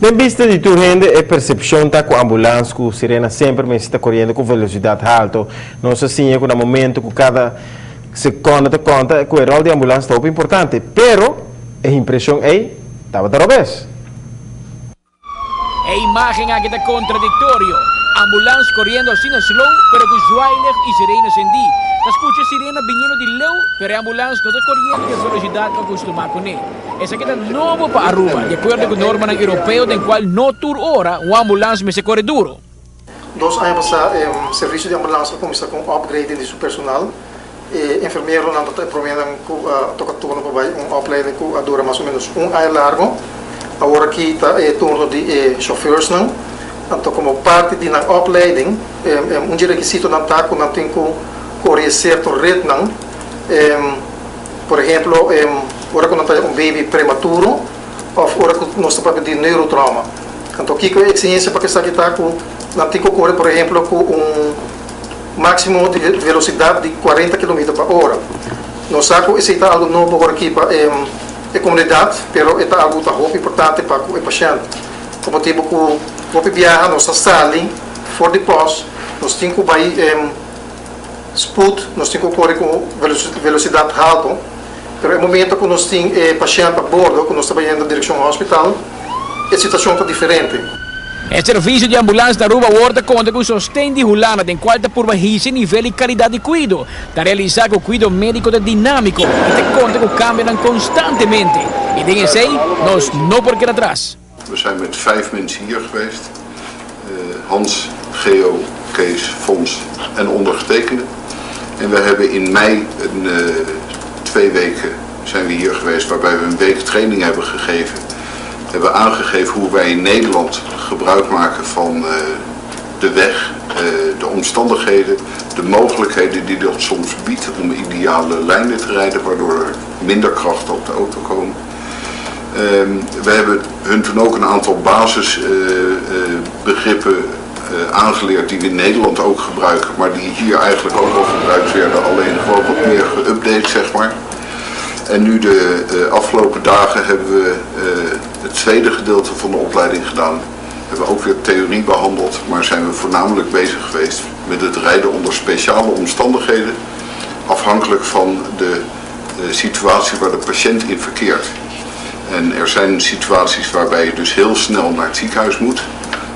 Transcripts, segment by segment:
Den bista di tur hende, e percepcion ta cu ambulance cu sirena semper mester ta coriendo cu velocidad halto. Nos a siña cu na momento cu cada seconde ta conta, cu e rol di ambulance ta hopi importante. Pero e impresion ey tabata robes. E imagen aki ta contradictorio. Ambulance coriendo asina slow, pero cu zwaailicht y sirena cendi. Ta scucha sirena biniendo di leu, pero e ambulance no ta coriendo cu e velocidad cu acostuma cune. Esaki ta nobo pa Aruba, di acuerdo cu normanan Europeo den cual no tur ora un ambulance mester core duro. 2 aña pasa, e servicio di ambulance a cuminsa cu un upgrading di su personal. E enfermeronan ta promenan cu toca turno pa un opleiding cu a dura mas o menos un aña largo. Awor aki ta e turno di e chauffeursnan. Anto, como parti di nan opleiding, un requisitonan ta cu nan tin cu core cierto ritmonan. Por ehempel, ora cu nan tin un baby prematuro of ora cu nos ta papia di neurotrauma. Anto, kico e exigencia pa esaki ta cu nan tin cu core, por ehempel, cu un maximo di velocidad di 40 km pa ora. Nos sa cu esey ta algo nobo aki pa e comunidad, pero ta algo ta hopi importante pa e pashent. Pa motibo cu hopi biaha, nos ta sali for di post, nos tin cu bay spoed, nos tin cu core cu velocidad halto, pero e momento cu nos tin e pashent a bordo, cu nos ta bayendo direccion hospital, e situacion ta diferente. E servicio di ambulance na Aruba awor ta conta cu sosten di Hulanda, den cual ta purba hisa nivel y calidad di cuido. Ta realisa cu cuido medico ta dinamico y ta conta cu cambio constantemente. Y den esey, nos no por keda atras. We zijn met vijf mensen hier geweest. Hans, Geo, Kees, Fons en ondergetekende. En we hebben in mei 2 weken zijn we hier geweest, waarbij we een week training hebben gegeven. Hebben we aangegeven hoe wij in Nederland gebruik maken van de weg, de omstandigheden, de mogelijkheden die dat soms biedt om ideale lijnen te rijden, waardoor er minder krachten op de auto komen. We hebben hun toen ook een aantal basisbegrippen aangeleerd die we in Nederland ook gebruiken, maar die hier eigenlijk ook al gebruikt werden, alleen gewoon wat meer geüpdate, zeg maar. En nu de afgelopen dagen hebben we het tweede gedeelte van de opleiding gedaan. Hebben we ook weer theorie behandeld, maar zijn we voornamelijk bezig geweest met het rijden onder speciale omstandigheden, afhankelijk van de situatie waar de patiënt in verkeert. En er zijn situaties waarbij je dus heel snel naar het ziekenhuis moet,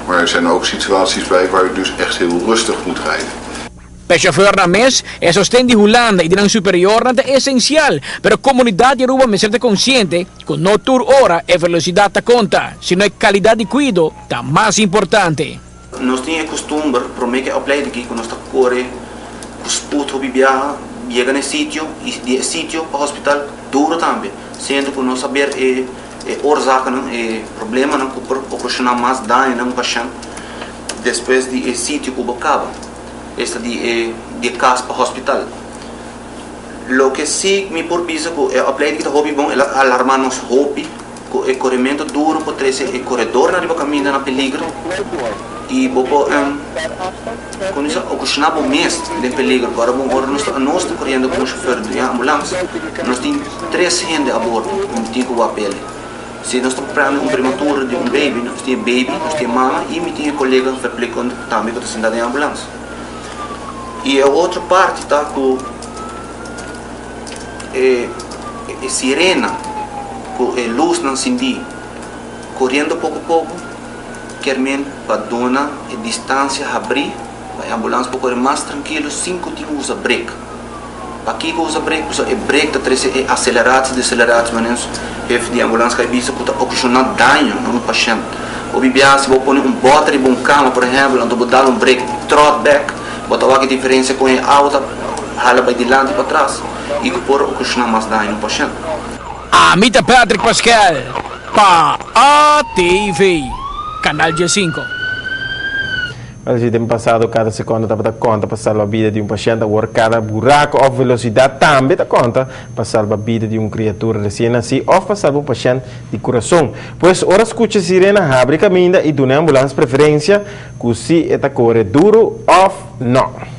maar er zijn ook situaties bij waar je dus echt heel rustig moet rijden. Pa chauffeurnan mes, e sosten di Hulanda y di nan superior ta esencial, pero comunidad di Aruba mester ta consciente cu no tur ora e velocidad ta conta, sino e calidad di cuido ta mas importante. Nos tin e custumber, prome cu e opleiding aki, cu nos ta core, cu spoed hopi biaha, yega na sitio y di sitio pa hospital duro tambe, siendo cu nos sabi e oorzaken, e problemanan cu por ocasiona mas daño na un pashent despues di e sitio cu bo caba, esta di cas pa hospital. Loke si mi por bisa cu e opleiding ta hopi bon, el a alarma nos hopi, cu e coremento duro por trece e coredornan riba caminda na peligro y bo por cu esey ocasiona bo mes den peligro. Awor, bon, ora nos ta coriendo como chauffeur di ambulance, nos tin tres hende a bordo, un tin cu papel. Si nos ta preparando un prematuro di un baby, nos tin baby, nos tin mama y mi tin colega verpleegkundige tambe cu ta sinta den ambulance. Y e otro parti ta cu e sirena, cu e luznan cendi, coriendo poco poco, kiermen pa duna e distancia habri, pa e ambulance por core mas trankil, sin cu tin usa brake. Aki usa brake, usa e brake ta trece e aceleratie, deceleratie, maar hef di ambulance cai bisa cu ta ocasiona daño na un pashent. Of biaha si bo pone un boter riba un cama, por ehempel, anto bo dal un brake, trot back, bo ta wak e diferencia cu e auto hala bay dilanti pa atras y cu por ocasiona mas daño na un pashent. Ami ta Patrick Pascal, pa ATV, Canal G5. Mas den pasado cada seconde tabata conta pa salba bida di un pashent, awor cada buraco of velocidad tambe ta conta pa salba bida di un criatura recien naci of pa salba un pashent di curason. Pues ora scucha sirena, habri caminda y duna ambulance preferencia, cu si e ta core duro of no.